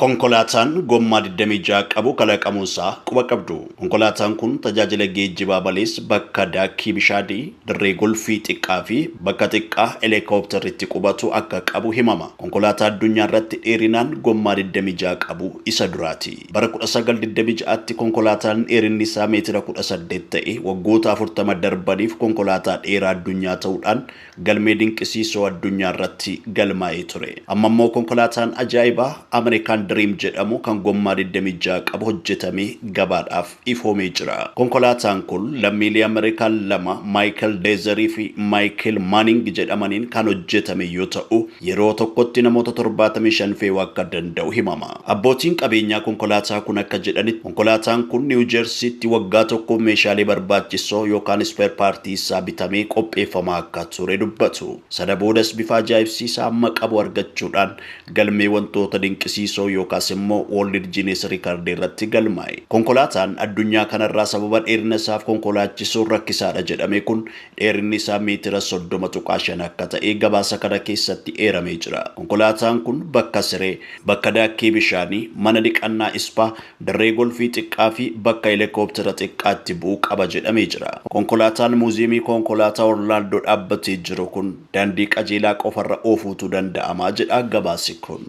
Konkolaataan gommaa 26 qabu kalaqamuusaa quba qabdu. Konkolaataan kun tajaajila geejjibaa malees bakka daakkii bishaanii, dirree golfii xiqqaa fi bakka xiqqaa heelikooptarri qubatu akka qabu himama. Konkolaataa addunyaa irratti dheerinaan gommaa 26 qabu isa duraati. Bara 1926tti konkolaataan dheerinni isaa meetira 18 ta'e waggoota 40 darbaniif konkolaataa dheeraa addunyaa ta'uudhaan galmee dinqisiisoo addunyaa irratti galmaa'ee ture. Amma immoo konkolaataan ajaa'ibaa American Dream jedhamu kan gommaa 26 qabu hojjetamee gabaadhaaf ifoomee jira. Konkolaataan kun lammiilee Ameerikaa lama, Maayikel Deezarii fi Maayikel Maaning jedhamaniin kan hojjetame yoo ta'u, yeroo tokkotti namoota 75 fe'uu akka danda'u himama. Abbootiin qabeenyaa konkolaataa kun akka jedhanitti, konkolaataan kun Niiw Jeersiitti waggaa tokko meeshaalee barbaachisoo yookaan spare partii isaa bitamee qopheeffamaa akka ture dubbatu. Sana boodas bifa ajaa'ibsiisaa amma qabu argachuudhaan galmee wantoota dinqisiisoo yookaas immoo World Guinness Record irratti galmaa'e. Konkolaataan addunyaa kanarraa sababa dheerina isaaf konkolaachisuun rakkisaadha jedhame kun dheerinni isaa meetira 30.5 akka ta'e gabaasa kana keessatti eeramee jira. Konkolaataan kun bakka siree, bakka daakkii bishaanii, mana dhiqannaa spa, dirree golfii xiqqaa fi bakka heelikooptara xiqqaatti bu'uu qaba jedhamee jira. Konkolaataan muuziyeemii konkolaataa Orlaandoo dhaabbatee jiru kun daandii qajeelaa qofarra oofuutu danda'amaa jedha gabaasi kun.